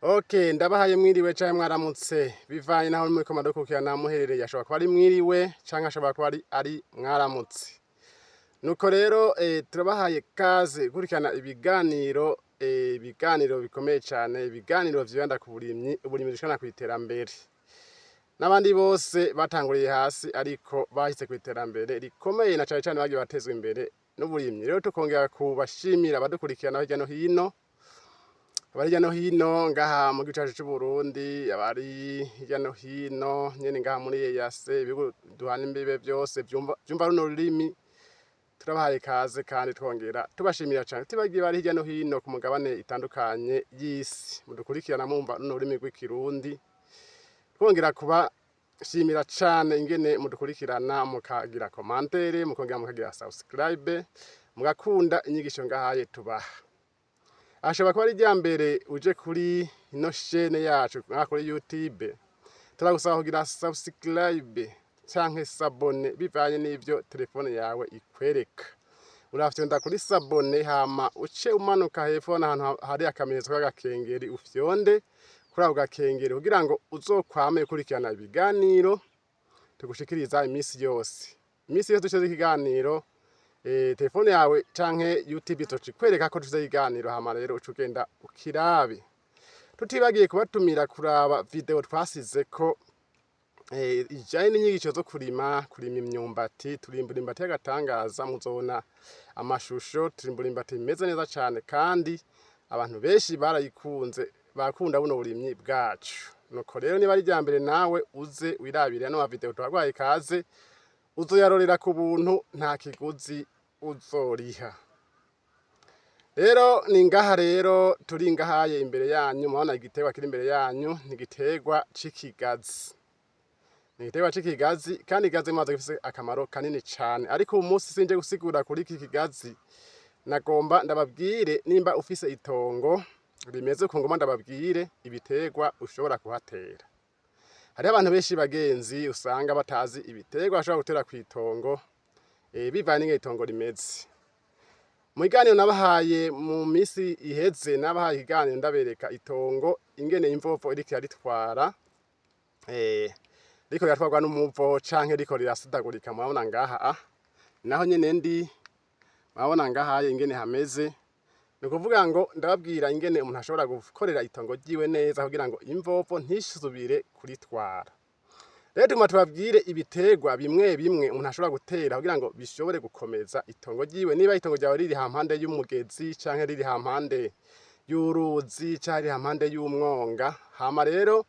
Okay, ndabahaye mwiriwe canke mwaramutse, bivanye naho muriko muradukurikirana muherereye. Ashobora kuba ari mwiriwe canke ashobora kuba ari mwaramutse. Nuko rero turabahaye kaze gukurikirana ibiganiro bikomeye cane, ibiganiro vyibanda ku burimyi, uburimyi bushikana kw'iterambere. N'abandi bose batanguriye hasi ariko bahise kw'iterambere rikomeye, na cane cane bagiye batezwa imbere n'uburimyi. Rero tukongera kubashimira abadukurikirana hirya no hino, abari hirya no hino ngaha mu gihugu cacu c'Uburundi, abari hirya no hino nyene ngaha muri EAC, ibihugu duhana imbibe vyose vyumva runo rurimi, turabahaye kaze kandi twongera tubashimira cane. Tutibagiye bari hirya no hino ku mugabane itandukanye y'isi mudukurikirana mwumva runo rurimi rw'Ikirundi, twongera kubashimira cane ingene mudukurikirana, mukagira commentaire, mukongera mukagira subscribe, mugakunda inyigisho ngahaye tubaha. Ashobora kuba ari irya mbere uje kuri ino chaîne yacu ngaha kuri YouTube, turagusaba kugira subscribe canke s'abonner, bivanye n'ivyo telefone yawe ikwereka. Urafyonda kuri s'abonner, hama uce umanuka hepfo n'ahantu hari akamenyetso k'agakengeri, ufyonde kuri ako gakengeri kugira ngo uzokwame ukurikirana ibiganiro tugushikiriza imisi yose. Imisi yose dushize ikiganiro, telefone yawe canke YouTube izoca ikwereka ko dushizeho ikiganiro, hama rero uce ugenda ukirabe. Tutibagiye kubatumira kuraba video twasizeko ijanye n'inyigisho zo kurima imyumbati. Turimbura imyumbati y'agatangaza, muzobona amashusho. Turimbura imyumbati imeze neza cane kandi abantu benshi barayikunze, bakunda buno burimyi bwacu. Nuko rero niba ari irya mbere nawe uze wirabire ano ma video, turaguhaye ikaze, uzoyarorera ku buntu, nta kiguzi uzoriha. Rero ni ngaha rero turi ngahaye imbere yanyu, murabona igiterwa kiri imbere yanyu ni igiterwa c'ikigazi. Ni igiterwa c'ikigazi kandi ikigazi mumaze gifise akamaro kanini cane, ariko uyu munsi sinje gusigura kuri iki kigazi. Nagomba ndababwire, nimba ufise itongo rimeze uko, ngomba ndababwire ibiterwa ushobora kuhatera. Hariho abantu benshi, bagenzi, usanga batazi ibiterwa bashobora gutera kw'itongo bivanye n'ingene itongo rimeze. Mu kiganiro nabahaye mu misi iheze, nabahaye ikiganiro ndabereka itongo ingene imvovo iriko iraritwara, riko riratwarwa n'umuvo canke riko rirasidagurika. Murabona ngaha naho nyene ndi, murabona ngahaye ingene hameze. Ni ukuvuga ngo ndababwira ingene umuntu ashobora gukorera itongo ryiwe neza kugira ngo imvovo ntisubire kuritwara. Rero tugomba tubabwire ibiterwa bimwe bimwe umuntu ashobora gutera kugira ngo bishobore gukomeza itongo ryiwe. Niba itongo ryawe riri hampande y'umugezi canke riri hampande y'uruzi canke riri hampande y'umwonga, hama rero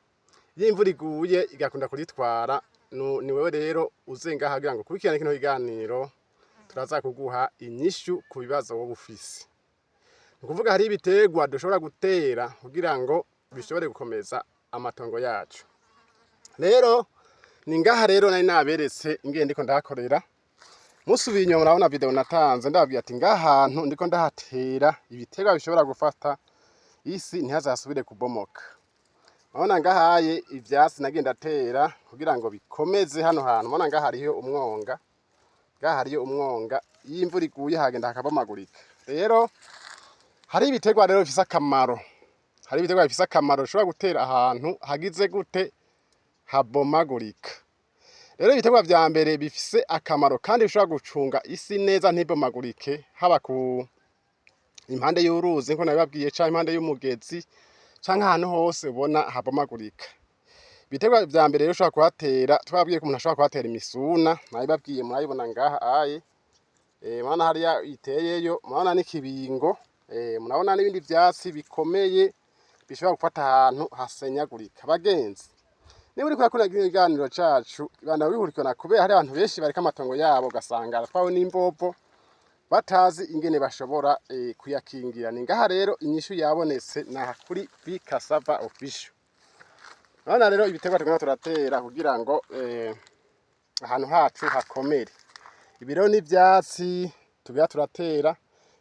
iyo imvura iguye igakunda kuritwara, ni wewe rero uze ngaha kugira ngo ukurikirane kino kiganiro, turaza kuguha inyishu ku bibazo woba ufise. Ni ukuvuga hari ibiterwa dushobora gutera kugira ngo bishobore gukomeza amatongo yacu. Rero ni ngaha rero nari naberetse ingene ndiko ndahakorera. Musubiye inyuma murabona video natanze, ndababwira ati ngaha hantu ndiko ndahatera ibiterwa bishobora gufata isi ntihazasubire kubomoka. Murabona ngahaye ivyatsi nagiye ndatera kugira ngo bikomeze hano hantu. Murabona ngaha hariho umwonga, ngaha hariyo umwonga, iyo imvura iguye hagenda hakabomagurika. Rero hari ibiterwa rero bifise akamaro, hari ibiterwa bifise akamaro ushobora gutera ahantu hagize gute habomagurika. Rero ibiterwa vya mbere bifise akamaro kandi bishobora gucunga isi neza ntibomagurike, haba ku impande y'uruzi nko nabibabwiye, canke impande y'umugezi, canke ahantu hose ubona habomagurika. Ibiterwa vya mbere rero ushobora kuhatera, twababwiye ko umuntu ashobora kuhatera imisuna, nabibabwiye, murabibona ngaha aye. Murabona hariya iteyeyo, murabona n'ikibingo, murabona n'ibindi vyatsi bikomeye bishobora gufata ahantu hasenyagurika. Bagenzi, niba uriko urakunda kino kiganiro cacu, ibanda wikurikirana, kubera hari abantu benshi bareka amatongo yabo ugasanga aratwawe n'imvovo, batazi ingene bashobora kuyakingira. Ni ngaha rero inyishu yabonetse, naha kuri Bikasava Official. Urabona rero ibiterwa tugenda turatera kugira ngo ahantu hacu hakomere. Ibi rero n'ivyatsi tugira turatera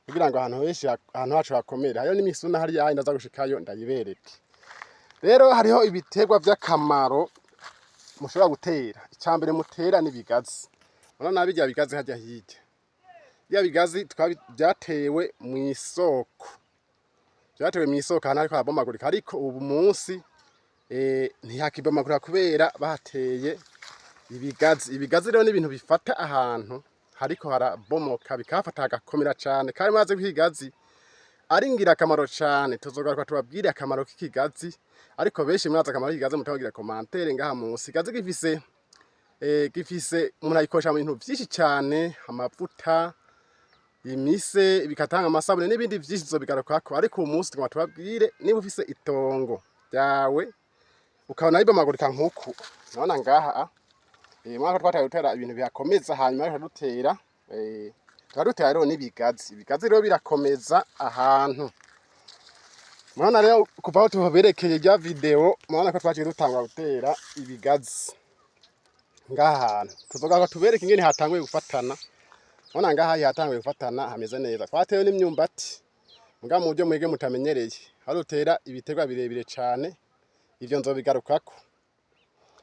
kugira ngo ahantu henshi, ahantu hacu hakomere. Hariho n'imisuna hariya, ndaza gushikayo ndayibereke. Rero hariho ibiterwa vy'akamaro mushobora gutera. Icya mbere mutera n'ibigazi. Urabona birya bigazi harya hirya, birya bigazi byatewe mw'isoko. Vyatewe mw'isoko ahantu hariko harabomagurika, ariko ubu munsi ntihakibomagurika kubera bahateye ibigazi. Ibigazi rero ni ibintu bifata ahantu hariko harabomoka, bikahafata hagakomera cane. Kandi murazi ko ikigazi ari ingirakamaro cane. Tuzogaruka tubabwire akamaro k'ikigazi, ariko benshi murazi akamaro k'ikigazi, mutabagira commentaire ngaha munsi. Ikigazi gifise umuntu ayikoresha mu bintu vyinshi cane: amavuta, imise, bigatanga amasabune n'ibindi vyinshi, tuzobigarukako. Ariko uyu munsi tugomba tubabwire, niba ufise itongo ryawe ukabona ribomagurika nkuku murabona ngaha, murabona ko twataye gutera ibintu bihakomeza, hanyuma tukadutera tukadutera rero n'ibigazi. Ibigazi rero birakomeza ahantu. Murabona rero kuva aho tuberekeye rya video, murabona ko twaciye dutangura gutera ibigazi ngaha hantu. Tuzogaruka tubereke ingene hatanguye gufatana. Murabona ngaha hatanguye gufatana, hameze neza. Twatewe n'imyumbati muga mu buryo mwebwe mutamenyereye, aho dutera ibiterwa birebire cane. Ivyo nzobigarukako,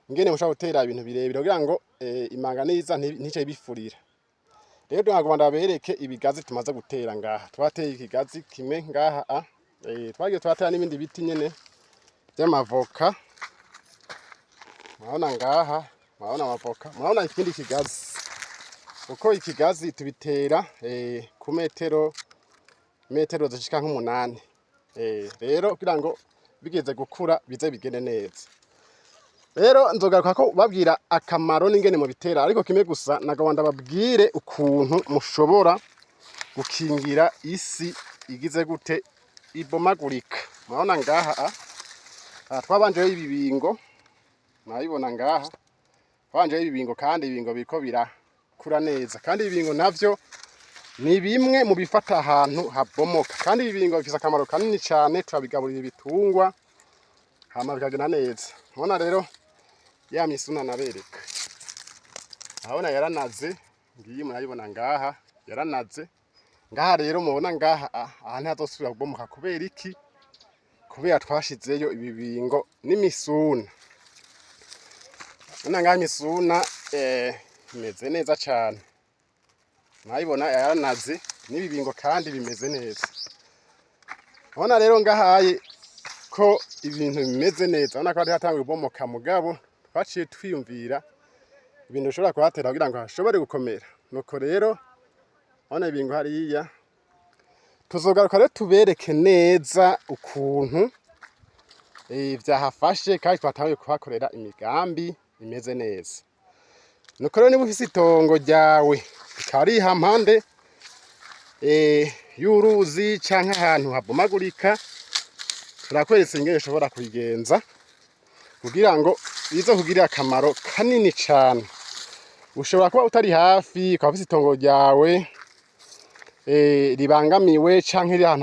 ingene mushobora gutera ibintu birebire kugira ngo imanga niza ntice bifurira. Rero nagomba ndabereke ibigazi tumaze gutera ngaha. Twateye ikigazi kimwe ngaha, twagiye turatera n'ibindi biti nyene vy'amavoka. Murabona ngaha, murabona amavoka, murabona ikindi kigazi. Uko ikigazi tubitera ku metero zishika nk'umunani, rero kugira ngo bigeze gukura bize bigende neza. Rero nzogaruka ko babwira akamaro n'ingene mubitera, ariko kimwe gusa nagomba ndababwire ukuntu mushobora gukingira isi igize gute ibomagurika. Murabona ngaha aha twabanjeho ibibingo, murabibona ngaha twabanjeho ibibingo, kandi ibibingo biriko birakura neza. Kandi ibibingo navyo ni bimwe mu bifata ahantu habomoka, kandi ibibingo bifise akamaro kanini cane. Turabigaburira ibitungwa hama bikagenda neza. Murabona rero ya misuna nabereka, urabona yaranaze, ngiyi murayibona ngaha yaranaze. Ngaha rero mubona ngaha aha ntihazosubira kubomoka. Kubera iki? Kubera twashizeyo ibibingo n'imisuna. Urabona ngaha imisuna imeze neza cane, murayibona yaranaze n'ibibingo kandi bimeze neza. Urabona rero ngahaye ko ibintu bimeze neza. Urabona ko hari hatanguye kubomoka, mugabo twaciye twiyumvira ibintu bishobora kuhatera kugira ngo hashobore gukomera. Nuko rero urabona ibingo hariya. Tuzogaruka rero tubereke neza ukuntu vyahafashe, kandi twatanguye kuhakorera imigambi imeze neza. Nuko rero niba ufise itongo ryawe rikaba riri hampande y'uruzi canke ahantu habomagurika, turakweretse ingene ushobora kubigenza kugira ngo bize kugirira akamaro kanini cane. Ushobora kuba utari hafi, ukaba ufise itongo ryawe ribangamiwe canke riri ahantu.